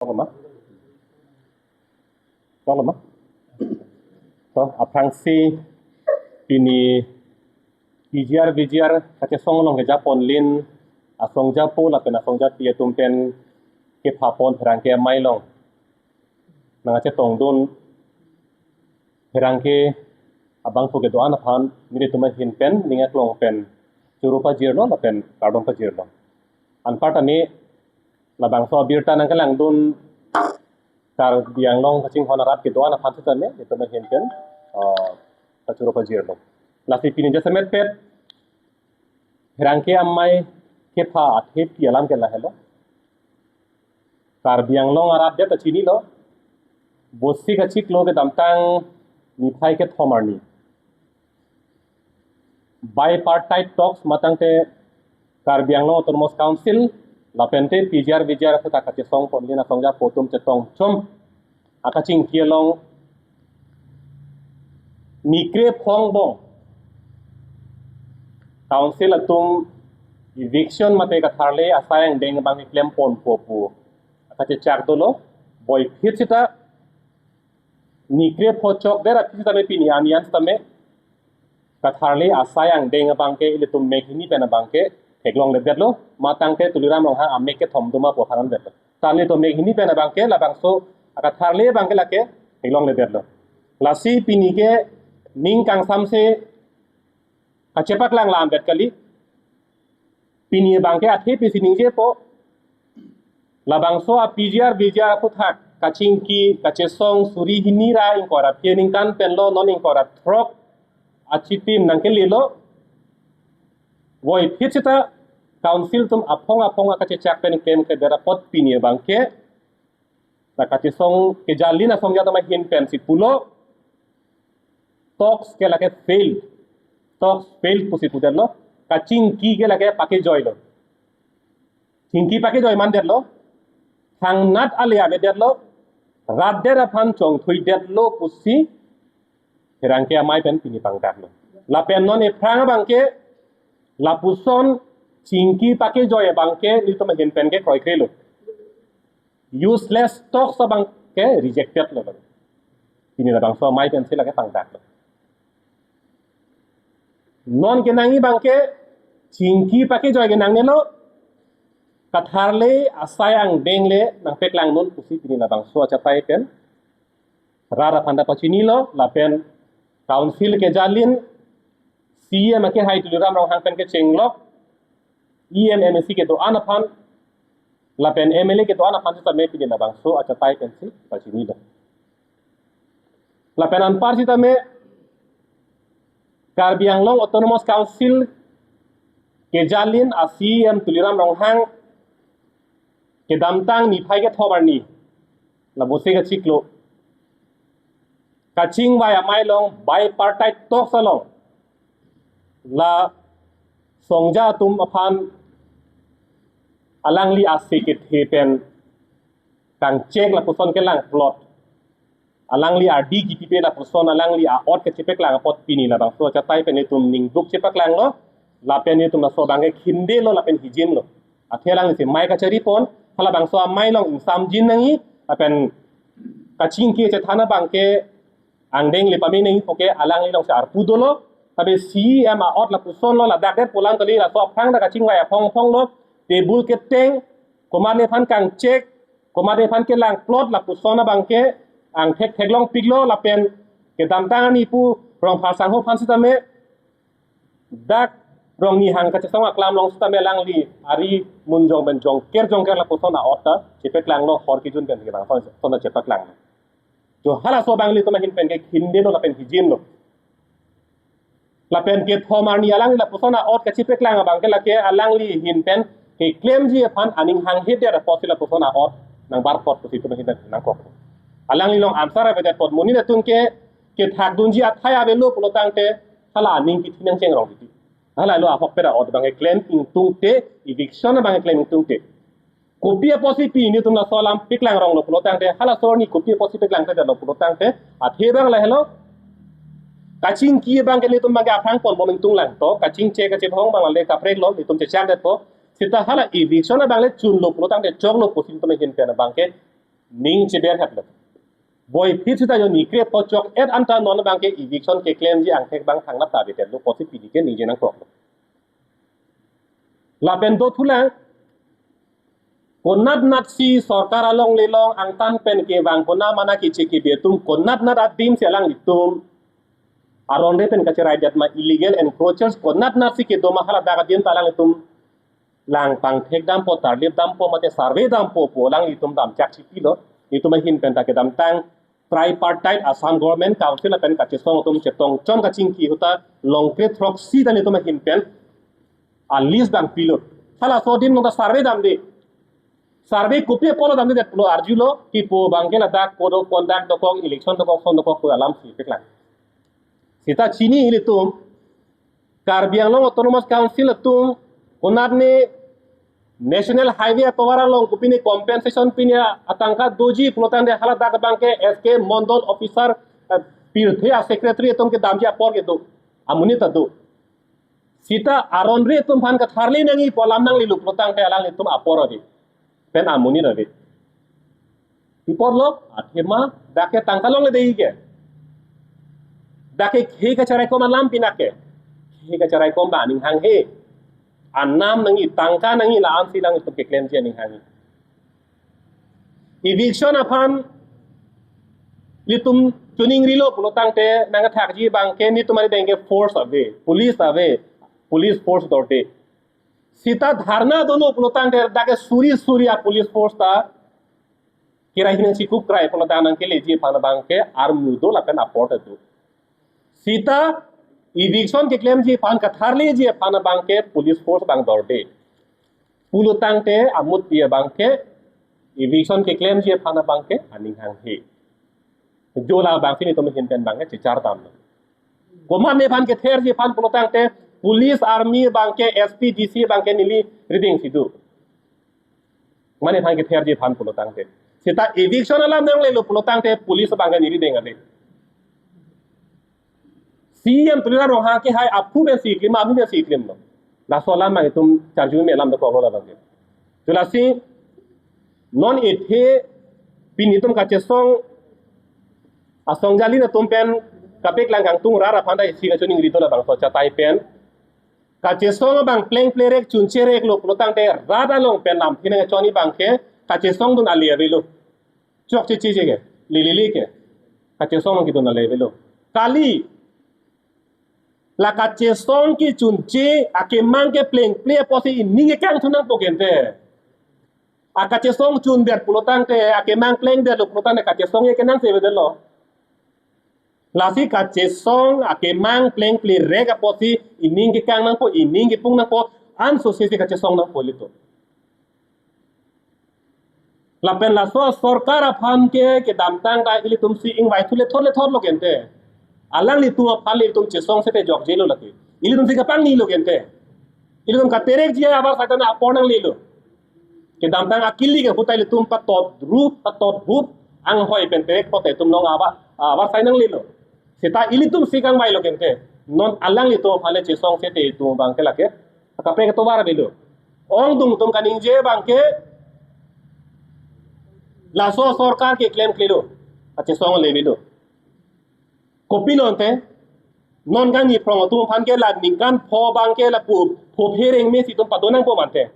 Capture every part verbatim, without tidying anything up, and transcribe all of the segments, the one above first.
Loma? Loma? To, aphrangsi pini P G R V G R kachesong along kejaponlin asong japo lapen asong japi atum pen kephapon pherangke amei along nangkachetongdun pherangke abangphu kedo-an aphan nelitum ahin pen ning aklong pen choro pajirlo lapen kardom pajirlo. Anparta ni labangso abirta nangkelangdun Karbi Anglong kachinghon arat kedo-an aphan sitame nelitum ahin pen, uh, kachoro pajirlo. Lasi pini jasemet pet pherangke amei kepha athepi alam ke lahelo. Karbi Anglong arat det ta chinilo. Bosi kachiklo kedamtang niphai kethom arni bipartite talks matangte Karbi Anglong Autonomous Council lapente P G R V G R aphuthak kachesongponlin asong japo atum chetongchom akachingki along nikre phongbong council atum eviction mate katharle asai angdeng abang klemponpo pu akachechak dolo. Boiphit sita nikre pho chokdet aphi sitame pini ani an sitame katharle asai angdeng abangke ilitum mek hini pen abangke theklongledetlo. Matangte Tuliram Ronghang amek kethom doma pu aphan anvetlo. Tangte to mek hini pen abangke labangso akatharle abangke lake theklongledetlo. Lasi pini ke ning kangsamse kachepaklang la anvet kali. Pini abangke athepi si ningjepo. Labangso a P G R V G R aphuthak kachingki kachesong suri hini ra ingkoi ra phe ningkan penlo, non ingkoi ra throk achitim nangkelelo. Boiphit sita council atum aphong aphong akachechak pen klemkledet apot pini abangke la kachesong kejalin asong japo atum ahin pensi pulo, talks ke lake failed. Talks failed pusi pudetlo. Kachingki ke lake pakejoilo. Chingki pakejoi mandetlo. Thangnat ale avedetlo. Rat det aphan chongthuidetlo pusi pherangke amei pen pini pangdaklo. Lapen non ephrang abangke lapuson chingki pakejoi abangke nelitum ahin pen ke kroikrelo. Useless talks abangke rejected lo. Pini labangso amei pensi lake pangdaklo. Non kenangji abangke chingki pakejoi ke nangnelo, katharle asai angdeng le nangpeklangnun pusi pini labangso achatai pen rat aphan ta pachinilo lapen council kejalin C E M akehai Tuliram Ronghang pen kechenglok E M M A C kedo-an aphan lapen M L A kedo-an aphan sitame pini labangso achatai pensi pachinilo. Lapen anpar sitame Karbi Anglong Autonomous Council kejalin a C E M Tuliram Ronghang kedamtang niphai kethom arni la bosi kachiklo kachingvai amei along bipartite talks along la songja atum aphan alangli ase kethe pen kangchek lapuson kelangplot, alangli ardi kipipe lapuson alangli a-ot kechepeklang apot pini labangso achatai pen itum ningduk chepaklanglo. Lapen itum laso abangke khindelo lapen hijimlo. Athe alanglisi mei kacharipon, halabangso amei along ingsamjin nangji, lapen kachingki chethan abangke angdeng le pame nangji puke alangli alongsi arpu dolo. Tapi C E M a-ot lapusonlo, ladak det pulang kali, laso aphrang ta kachingvai aphong aphonglo, table keteng, komatne aphan kangchek, komatne aphan kelangplot lapuson abangke angthek theklongpiklo. Lapen kedamtang arni pu Rongphar sangho aphan sitame dak Rongnihang kachesong aklam along sitame alangli ari munjong pen jongker jongker lapuson a-ot ta chepaklanglo, hor kijun pen kebang son ta chepaklanglo. Jo halaso abang ilitum ahin pen ke khindelo lapen hijimlo. Lapen kethom arni alangli lapuson a-ot kachepeklang abangke lake alangli ahin pen keklemji aphan aning hanghedet apotsi lapuson a-ot nangbarpot pusi itum ahin pen nangkok. Alangli along answer avedet apot monit atum ke kethakdunji athai avelo pulo tangte hala aning kithi nangchengrong titi. Halalo ahokpet a-ot abangke klem ingtungte, eviction abangke klem ingtungte. Kopi apotsi pini itum laso alam paklang ronglo pulo tangte, halaso arni kopi apotsi paklangkledetlo pulo tangte, athe abang lahelo. Kachingki abangke nelitum abangke aphrang ponbom ingtung lang to, kachingchek kachebhong abang le kapreklo, nelitum chechakdetpo. Seta hala eviction abang le chunlo pulo tangte choklo pusi nelitum ahin pen abangke ning cheber haplo. Boiphit sita jo nikre pochok et anta non abangke eviction keklemji angthek abang thangnat ta betet lo, pusi pini ke ningje nangkoklo. Lapen dothulang, konatnatsi sorkar along lelong angtan pen kevang konat mana kiche kibi atum, konatnat adim si alanglitum aron re pen kacherai det ma, illegal encroachers konatnatsi kedo ma, haladak adim ta alanglitum lang pangthek dampo, tarlip dampo, mate survey dampo pu alanglitum damchak chipilo. Itum ahin pen ta kedamtang tripartite Assam Government, Council lapen kachesong atum chetong chon kachingki ahut ta longkre throksi ta itum ahin pen a-list abang pilo. Halaso adim along ta survey damde. Survey kopi apotlo damdedet pulo arjulo, kipu abangke ladak code of conduct dokok, election dokok, son dokok pu alam si peklang. Sita chini ilitum Karbi Anglong Autonomous Council atum konatne National Highway atovar along kopine compensation pine atangka doji pulotangte haladak abangke S K Mondol officer, eh, pirthe a-secretary atum kedamji apor kedo, amonit ta do. Sita aron re atum aphan katharli nangji pu alam nanglelo pulotangte alanglitum apor ave pen amonit ave. Pi apotlo, athema dak ke tangka longledetji ke. Dak ke khei kacharaikom alam pina ke. Khei kacharaikom abang aning hanghe. Anam nangji, tangka nangji, la-ansi alanglitum keklemji aning hanghe. Eviction aphan ilitum choningrilo pulotangte nangkethakji abangke nelitum arideng ke force ave, police ave, police force dorde. Sita dharna dolo pulotangte dak ke suri suri a-police force ta kerai hinang chikup krai pulotang nangkeleji aphan abangke armu do lapen apor ta do. Sita eviction keklemji aphan, katharliji aphan abangke police force abang dorde. Pulotangte amut pi abangke eviction keklemji aphan abangke aning hanghe. Jo labangsi nelitum ahin pen abangke chechar damlo. Komatne aphan ketherji aphan pulotangte police, army abangke, S P, D C abangke neli rideng si do. Mane aphan ketherji aphan pulotangte. Sita eviction alam nanglelo pulotangte police abangke neli rideng ave. C E M Tuliram Ronghang kehai aphu pensi klem, amu pensi klemlo. Laso alam abang itum charju me alam dokoklo labangke. Tulasi non ethe pini itum kachesong asong jali atum pen kapeklang kangtung rat aphan ta isi kachoningri do labangso chatai pen. Kachesong abang pleng plerek chunchereklo pulotangte rat along pen lamthe nangchoni abangke kachesongdun ale avelo. Chokche cheche ke, lelele ke. Kachesong abang kedun ale avelo. Kali, la kachesong kechunche akemang ke pleng ple apotsi ining kekang thu nangpo kente. Akachesong chundet pulotangte, akemang plengdetlo pulotangte kachesong ke kenangsevelo. Lasi kachesong akemang pleng plerek apotsi ining kekang nangpo, ining kepung nangpo, ansose si kachesong nangpo ilitum. Lapen laso sorkar aphan ke kedamtang ta ilitumsi ingvai thu lethor lethorlo kente. Alanglitum aphan ilitum chesong sete jokjelo lake. Ilitumsi kapangnilo kente. Ilitum katerekji abar sai ta apor nanglelo. Kedamtang akili ke ahut ta ilitum patot rup, patot hup anghoi pen terek pote itum long abar, abar sai nanglelo. Seta ilitumsi kangvailo kente. Non alanglitum aphan le chesong sete itum abangke lake kaprek atovar avelo. Ongdung atum kaningje abangke laso sorkar ke klemklelo. Kachesong le avelo. Kopi nonte, non kangni phrong atum aphan ke la ningkan pho abangke lapu pho phereng mesi itum padonangpo mante.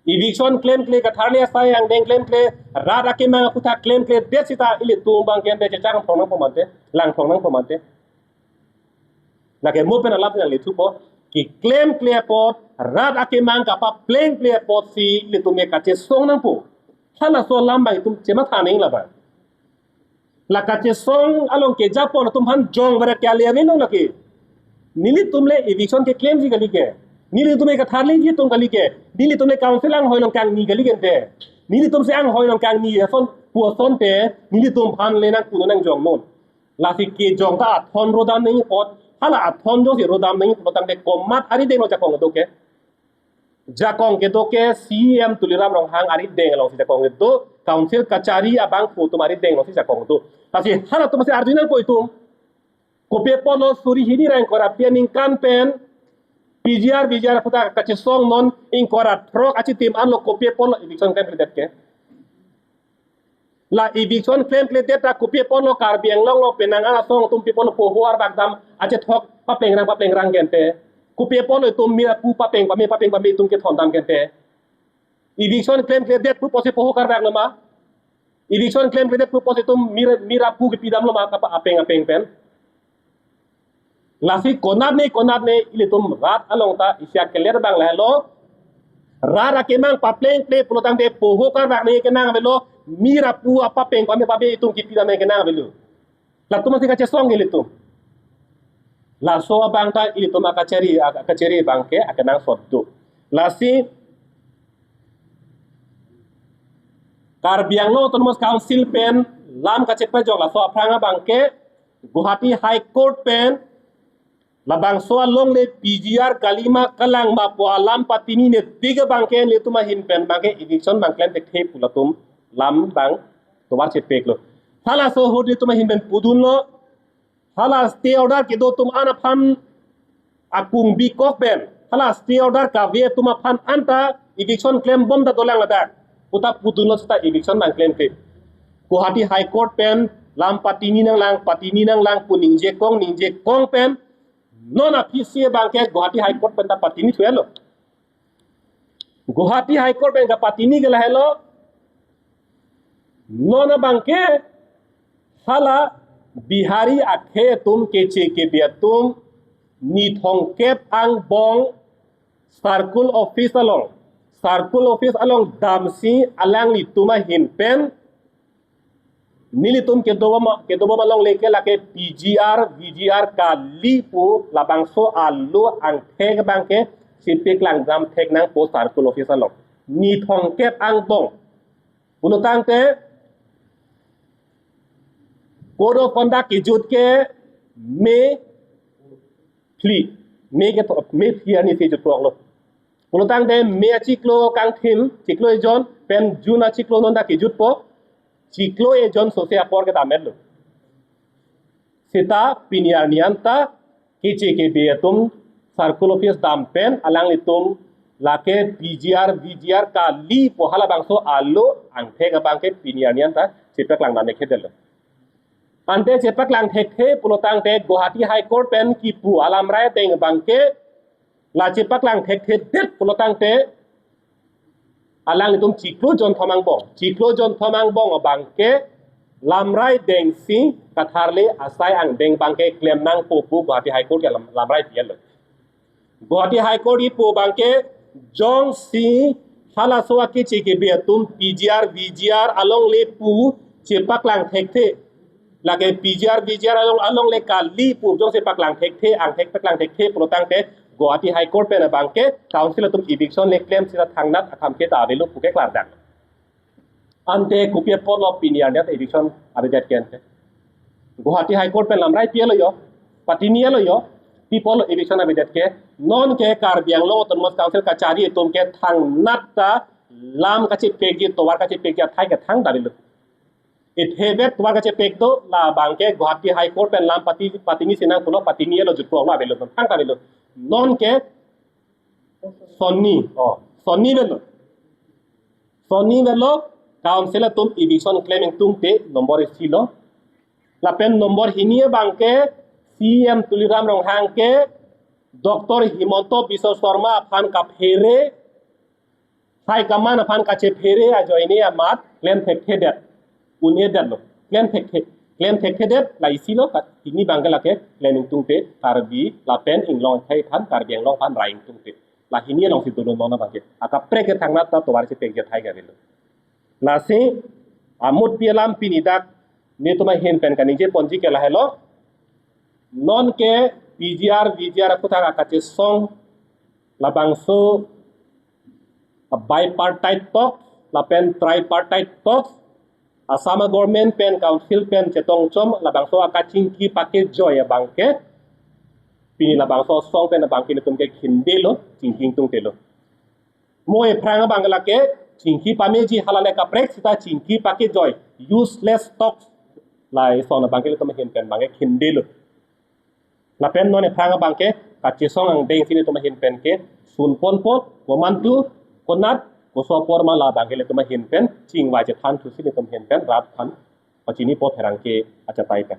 Eviction klemkle, katharli asai angdeng klemkle, rat akemang aputhak klemkledet seta ilitum abangke ante chechak phrong nangpo mante, lang phrong nangpo mante. Lake mo pen alam nanglethupo, keklemkle apot, rat akemang kapaplengkle apotsi ilitum ke kachesong nangpo. Halaso alam abang itum chematha nangji labang. La kachesong along kejapon atum aphan jong barat kali amen nong lake. Nelitum le eviction keklemji kali ke. Nelitum le katharliji atum kali ke. Nelitum le council anghoi along kangni kali kente. Nelitumsi anghoi along kangni ason pu asonte nelitum aphan le nangkuno nangjong non. Lasi kejong ta athon rodam nangji apot. Hala athon jongsi rodam nangji apot tangte komat arideng along jakong do ke. Jakong kedo ke C E M Tuliram Ronghang arideng alongsi jakong kedo, council kachari abangphu atum arideng alongsi jakong do. Lasi halatumsi arju nangpo itum. Kopi apotlo suri hini ra ingkoi ra phli aningkan pen P G R, V G R aputhak kachesong non ingkoi ra throk achitim anlo kopi apotlo eviction klemkledet ke. La eviction klemkledet ta kopi apotlo Karbi Anglong along penang an asong atum pi apotlo poho arbak dam achethok paplengrang paplengrang ke ante? Kopi apotlo itum mir apu papeng pame papeng pame itum kethondam ke ante? Eviction klemkledet pu apotsi poho karbaklo ma? Eviction klemkledet pu apotsi itum mir, mir apu kepidamlo ma kapa apeng apeng pen? Lasi konatne konatne ilitum rat along ta isi akeler abang lahelo. Rat akemang paplengple pulotangte poho karbak ne kenang avelo, mir apu apapeng pame pame itum kepidam ne kenang avelo. Latum masi kachesong ilitum. Laso abang ta ilitum akachari, akachari abang ke akenangsot do. Lasi Karbi Anglong Autonomous Council pen lam kachepajok laso aphrang abang ke Guwahati High Court pen labangso alongle P G R kali ma kalang ma pu alam patinine tik abang ke nelitum ahin pen abang ke eviction abang klem thekthe pu latum lam abang tovar chepeklo. Halaso ahut nelitum ahin pen pudunlo. Hala stay order kedo atum an aphan akung bikok pen, hala stay order kave atum aphan anta eviction klembom ta dolang ladak. Puta pudunlo seta eviction abang klemkle. Guwahati High Court pen lam patini nanglang, patini nanglang pu ningjekong, ningjekong pen non aphisi abang ke Guwahati High Court pen ta patini thuelo. Guwahati High Court pen kapatini ke lahelo. Non abang ke hala Bihari akhei atum, Keche Kebe atum ni thomkep angbong circle office along, circle office along damsi alanglitum ahin pen nelitum kedobom, kedobom alongle ke lake P G R, V G R kali pu labangso alo angthek abang ke chepaklangdam thek nangpo circle office along. Ni thomkep angbong. Pulotangte Code of Conduct kejut ke me phli, me ke tho-, me phli arni si jutpoklo. Pulotangte me achiklo kangthim, chiklo ejon, pen June achiklo non ta kejutpo, chiklo ejon sose apor ke dametlo. Seta pini arni anta Keche Kebe atum circle office dam pen alanglitum lake P G R, V G R kali pu halabangso alo angthek abang ke pini arni anta chepaklang dam thekthe detlo. Ante chepaklang thekthe pulotangte Guwahati High Court pen kipu alamrai ateng abang ke la chepaklang thekthe det pulotangte alanglitum chiklo jonthom angbong, chiklo jonthom angbong abang ke lamrai dengsi katharle asai angdeng abang ke klem nangpo pu Guwahati High Court ke lam-, lamrai pianlo. Guwahati High Court kipu abang ke jongsi halaso a-Keche Kebe atum P G R, V G R alongle pu chepaklang thekthe, lake P G R, V G R along, alongle kali pu jongsi paklang thekthe, angthek paklang thekthe pulotangte Guwahati High Court pen abang ke council atum eviction le klem seta thangnat akam ke ta avelo pu ke klardak. Ante kopi apotlo pini arni anta eviction avedet ke ante? Guwahati High Court pen lamrai pielo yo, patinielo yo, pi apotlo eviction avedet ke? Non ke Karbi Anglong Autonomous Council kachari atum ke thangnat ta lam kachepekji, tovar kachepekji athai ke thangta avelo. Ithebet tovar kachepek do, labang ke Guwahati High Court pen lam pati, patini sinang pulo, patinielo jutpoklo avelo, thangta avelo. Non ke sonni, oh, sonni avelo. Sonni avelo, council atum eviction klem ingtungte nombor isilo. Lapen nombor hini abang ke C E M Tuliram Ronghang ke Doctor Himanta Biswa Sarma aphan kaphere, high command aphan kachephere ajoine amat klem thekthedet, un-edetlo. Klem thekthe, klem thekthedet la isilo, kat hini abang ke lake klem ingtungte Karbi lapen Inglong akhei aphan, Karbi Anglong aphan rai ingtungte. La hini alongsi dolo non abang ke. Akaprek ke thangnat ta tovar chepekji athai ke avelo. Lasi amutpi alam pini dak netum ahin pen kaningje ponji ke lahelo. Non ke P G R, V G R aphuthak akachesong labangso bipartite talks lapen tripartite talks, Assam government pen council pen chetongchom labangso akachingki pakejoi abang ke pini labangso asong pen abang ke netum ke khindelo, chingki ingtungtelo. Mo ephrang abang ke lake chingki pameji, halale kaprek seta chingki pakejoi, useless talks, la ison abang ke netum ahin pen abang ke khindelo. Lapen non ephrang abang ke kachesong angdengsi netum ahin pen ke sunponpo, komantu, konat Koso apor ma labang ke ilitum ahin pen chingvai chethan thusi ilitum ahin pen rat aphan pachinipo pherangke achatai pen.